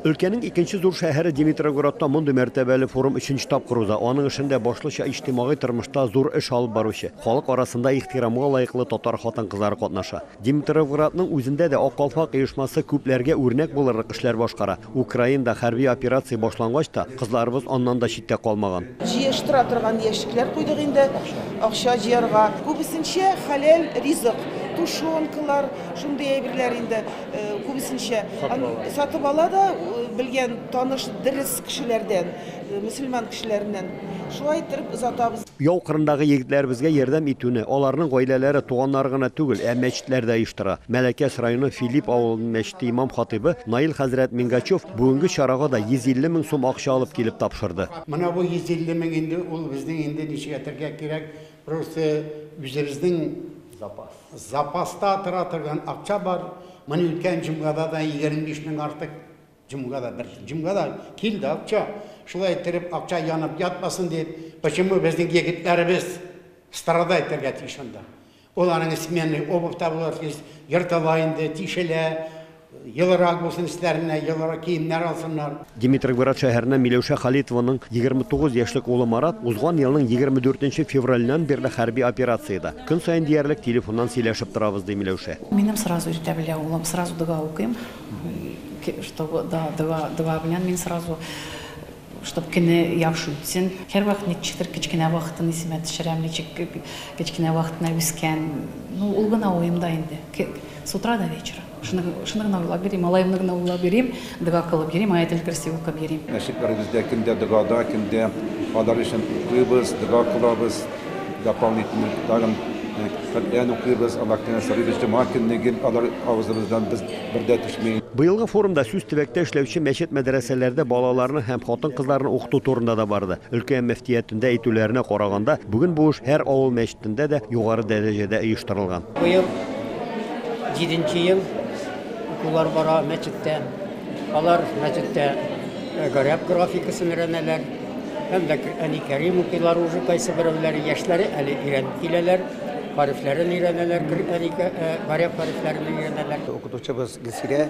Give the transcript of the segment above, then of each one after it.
Өлкәнең икенче зур шәһәре Димитровградта мондый мәртәбәле форум өченче тапкыр уза. Аның эшендә башлыча иҗтимагый тормышта зур эш алып баручы, халык арасында ихтирамга лаеклы татар хатын-кызлары катнаша. Димитровградның үзендә дә Ак калфак оешмасы күпләргә үрнәк булырлык эшләр башкара. Украинада хәрби операция башлангач та, кызларыбыз аннан да читтә калмаган. Җыештыра торган ящиклар куйдык инде, акча җыярга. Күбесенчә хәләл ризык, тушенкалар, шундый әйберләр инде. Күбесенчә сатып ала да белгән таныш дөрес кешеләрдән, мөселман кешеләреннән. Шулай иттереп озатабыз. Яу кырындагы егетләребезгә ярдәм итүне аларның гаиләләре, туганнары гына түгел, ә мәчетләр дә оештыра. Мәләкәс районы Филипп авылының мәчете имам-хатыйбы Наил хәзрәт Мингачев бүгенге чарага да 150 мең сум акча алып килеп тапшырды. Менә бу 150 мең инде ул безнең инде ничек әйтергә кирәк, просто үзебезнең запас. Запаста тора торган акча бар. Моны үткән җомгада да 25 мең артык җомгада бер җомгада килде акча. Шулай иттереп акча янып ятмасын дип, почему безнең егетләребез страдать итәргә тиеш анда? Ул аның сменный обувь та булыр тиеш, ертыла инде, тишелә. Елырак булсын өсләренә, елырак киемнәр алсыннар. Димитровград шәһәреннән Миләүшә Халитованың 29 яшьлек улы Марат узган елның 24 февраленнән бирле хәрби операциядә. Көн саен диярлек телефоннан сөйләшеп торабыз, ди Миләүшә. Минем сразу иртә белә улым, сразу дога укыйм, чтобы да, дога, дога белән мин сразу, чтоб көне яхшы үтсен. Һәрвакыт ничектер кечкенә вакытын исемә төшерәм, ничек кечкенә вакытына үскән. Ну, ул гына уемда инде. С утра до вечера. Шуны гына уйлап йөрим, малаемны гына уйлап йөрим, дога кылып йөрим, аятел көрси укып йөрим. Мәчетләребездә кемдә догада, кемдә алар өчен укыйбыз, дога кылабыз, дополнительно тагын Коръән укыйбыз, Аллаһтан сорыйбыз, җомга көнне гел алар авызыбыздан без бер дә төшми. Быелгы форумда сүз төбәктә эшләүче мәчет-мәдрәсәләрдә балаларны һәм хатын-кызларны укыту турында да барды. Өлкә мөфтиятендә әйтүләренә караганда, бүген бу эш һәр авыл мәчетендә дә югары дәрәҗәдә оештырылган. Быел 7 ел укулар бара мәчеттә. Алар мәчеттә гарәп графикасын өйрәнәләр. Һәм дә Коръәни Кәрим укыйлар уже кайсы берәүләре, яшьләре әле өйрәнеп киләләр. Хәрефләрен өйрәнәләр, Коръәни гарәп хәрефләрен өйрәнәләр. Укытучыбыз Гөлсирә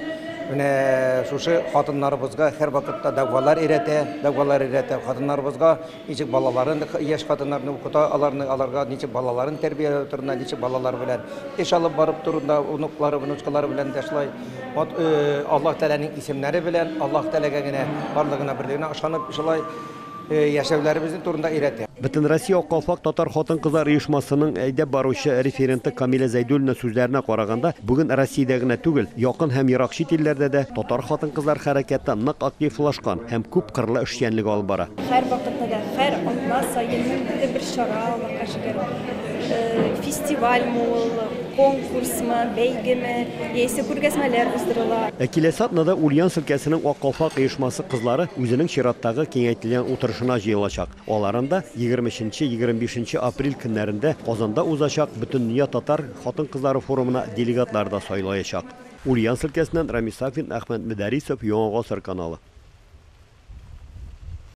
менә шушы хатыннарыбызга һәрвакытта дәгъвалар өйрәтә, дәгъвалар өйрәтә. Хатыннарыбызга ничек балаларын, яшь хатыннарны укыта, аларны, аларга ничек балаларын тәрбияләү турында, ничек балалар белән эш алып барып турында, внуклары, внучкалары белән дә шулай. Вот Аллаһ Тәгаләнең исемнәре белән, Аллаһ Тәгаләгә генә, барлыгына, берлегенә ышанып шулай яшәүләребезнең турында өйрәтә. Бөтенроссия Ак калфак татар хатын-кызлар оешмасының әйдәп баручы референты Камилә Зәйдуллина сүзләренә караганда, бүген Россиядә генә түгел, якын һәм ерак чит илләрдә дә татар хатын-кызлар хәрәкәте нык активлашкан һәм күпкырлы эшчәнлек алып бара. Һәрвакытта да, һәр атна саен ниндидер бер чара, Аллаһка шөкер, фестивальме ул, конкурсмы, бәйгеме, яисә күргәзмәләр уздырыла. Ә киләсе атнада Ульяновск өлкәсенең Ак калфак оешмасы кызлары үзенең чираттагы киңәйтелгән утырышына җыелачак. Алар анда 23-25 апрель көннәрендә Казанда узачак Бөтендөнья татар хатын-кызлары форумына делегатлар да сайлаячак. Ульяновск өлкәсеннән Рамис Сафин, Әхмәт Мөдәрисов, Яңа Гасыр каналы.